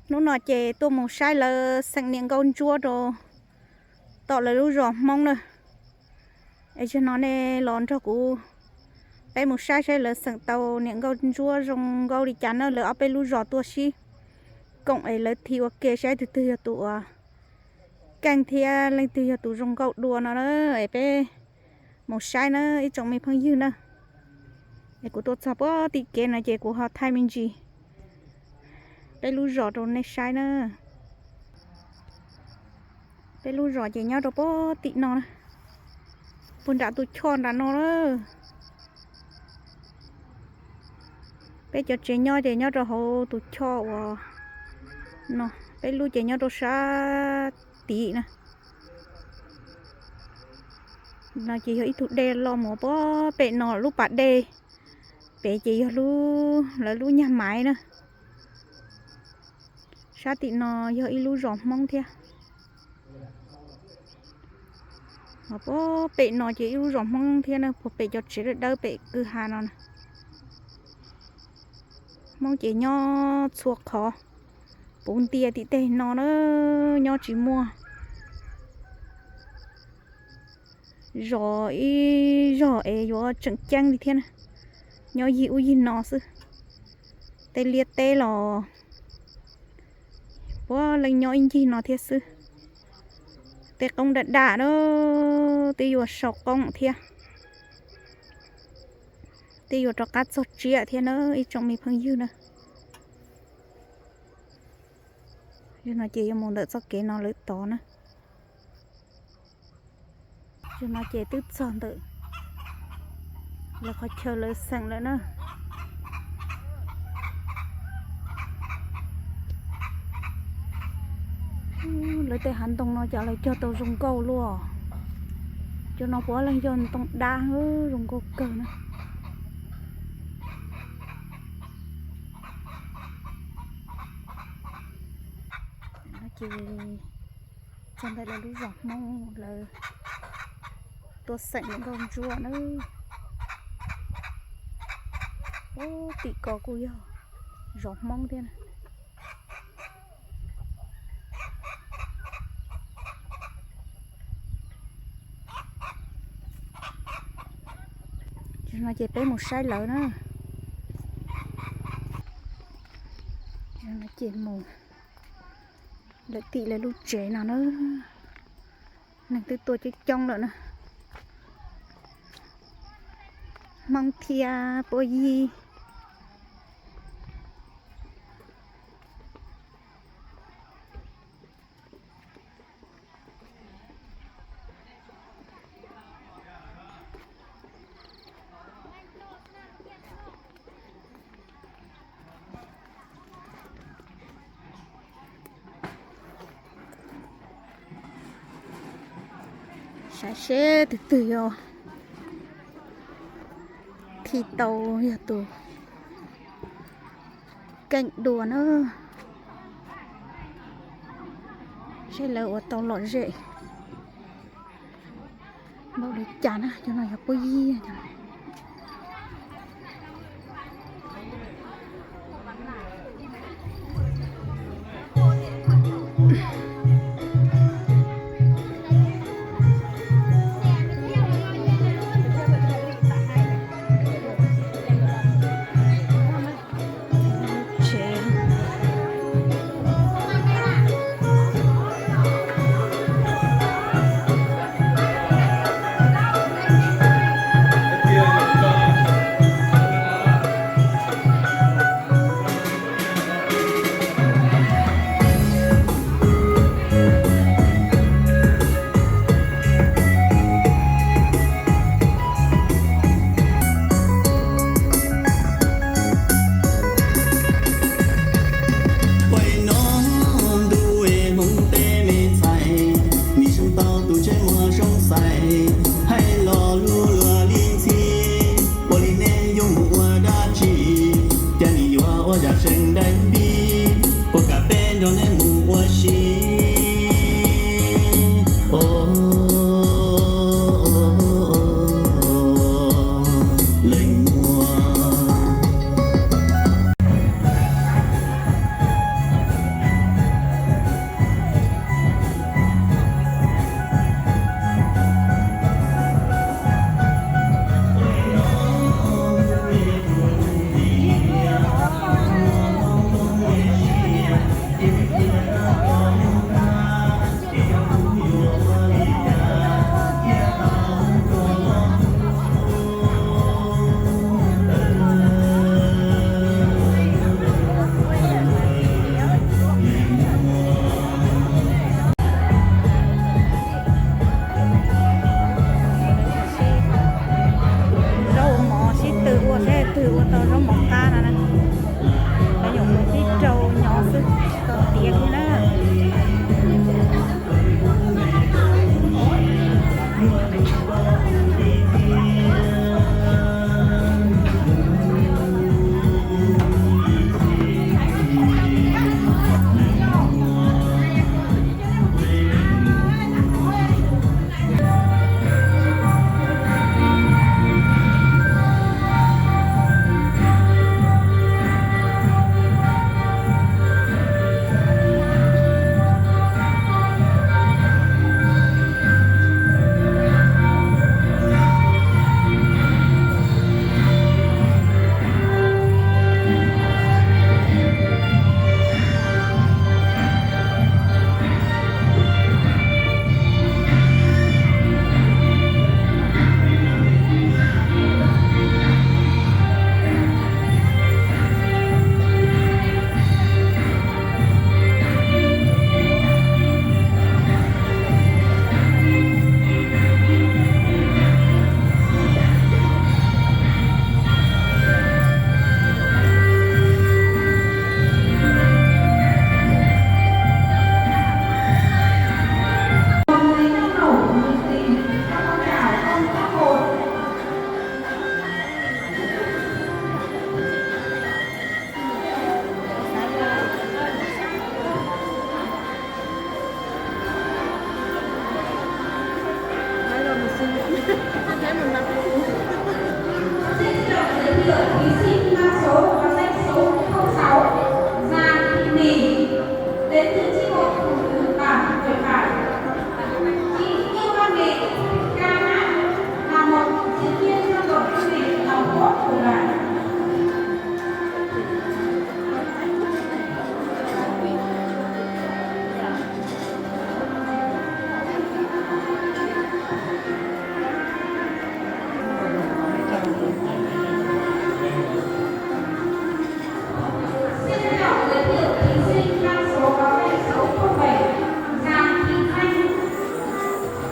Hnub no ces tuaj mus saib lawv xeem niam nkauj ntsuab rau tom lawv lub zos Hmoob na. Es zaum no nej los nrog kuv, peb mus saib saib lawv xeem tau niam nkauj ntsuab zoo nkauj li cas na. Lawv ob peb lub zos tuaj sib koom es lawv thi ua ke saib twg twg yog tus uas keej thiab leej twg yog tus zoo nkauj dua no na. Es peb mus saib na ib tsoom me phooj ywg na. Es kuv tuaj txog puag tim kev no ces kuv ho thaij me ntsis peb lub zos rau nej saib na. Peb lub zos ces nyob rau puag tim no na, puag nram tus choj nram no na. Peb cov tsev nyob ces nyob rau hauv tus choj uas no, peb lub ces nyob rau sab tim na. No ces yog ib tug dej los mus puag pem no, lub pas dej pem ces yog lub, lawv lub nyuag maiv na. Sab tim no yog ib lub zos Hmoob thiab. Ho puag pem no ces ib lub zos Hmoob thiab na, puag pem cov tsev dawb dawb pem kwj ha no na. Hmoob ces nyob txhua qhov, puv ntiag tim tej no na, nyob tsis muaj zos ib zos es yuav tseem ceeb li thiab na. Nyob yig ub yig no xwb. Tej liaj teb los puav leej nyob ib ncig no thiab xwb. Tej qoob daj daj na, twb yuav sau qoob thiab, twb yuav rov qab txog tsiab thiab na ib tsoom me phooj ywg na. Zaum no ces yuav mus ntawm txoj kev no lawv tod na. Zaum no ces twb txog ntawm lawv qhov chaw lawv xeem lawm na. Lawv tej hav ntoo no cas lawv cog tau zoo nkauj luaj. Cov no puav leej yog ntoo dab, zoo nkauj kawg na. Ces txog ntawm lawv lub zos Hmoob lawv tuaj xeem niam nkauj ntsuab na. Ub, tim ko kuj yog zos Hmoob thiab na. Zaum no ces peb mus saib lawv na. Zaum no ces mus lawm tim lawv lub tsev no na. Neeg twb tuaj coob coob lawm na. Hmoob thiab puab yig. Saib seb tus twg yuav thi tau yog tus keej dua na. Seb lawv ua tau lom zem npaum li cas na, cov no yog puab yig. Pais no ntu es Hmoob tej me ntxhais, nim zoo tau tus ntsej muag zoo xais, hais lo lus luag li ntxhi, ua li nej yuav mus ua dab tsi, cas nim yuav ua zaj seem daim npib, puas kam peb nrog nej mus ua si. Leej muam. Đến từ chi hội phụ nữ bản Quảng Ngãi. Chị Yêu Văn Nghệ, ca hát, là một diễn viên trong đội văn nghệ nòng cốt của đoàn. Xin trân trọng giới thiệu thí sinh mang số báo danh số không bảy, Giàng Thị Thanh.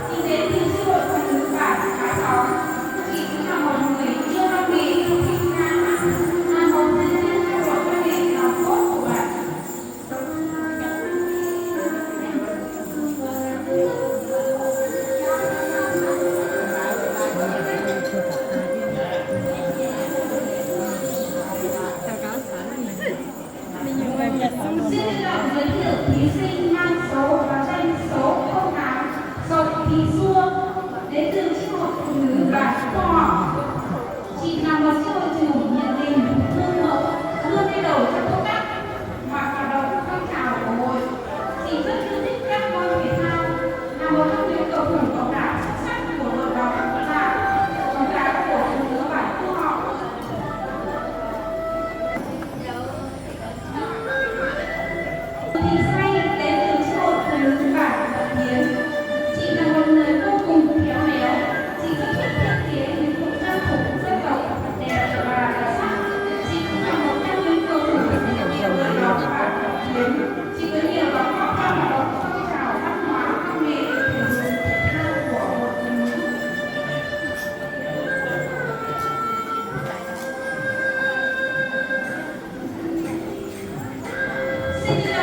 Chị đến từ chi hội phụ nữ bản Cái Sóng. Chị cũng là một người yêu văn nghệ, thích ca hát, là một diễn viên trong đội văn nghệ nòng cốt của bản. Xin trân trọng giới thiệu thí sinh mang số báo danh số không tám, Sông Thị Xua, đến từ chi hội phụ nữ bản Cô Học. Chị là một chi hội trưởng nhiệt tình, gương mẫu, luôn đi đầu trong công tác và hoạt động phong trào của hội. Chị rất yêu thích các môn thể thao, là một trong những cầu thủ bóng đá xuất sắc của đội bóng và bóng đá của phụ nữ bản Cô Học. Chị Say đến từ chi hội phụ nữ bản Thuận Hiến. Chị là một người vô cùng khéo léo. Chị rất thích thiết kế những bộ trang phục dân tộc đẹp và đặc sắc. Chị cũng là một trong những cầu thủ của đội bóng bản Thuận Hiến. Chị có nhiều đóng góp trong hoạt động phong trào văn hóa, văn nghệ, thể dục, thể thao của hội phụ nữ. Xin trân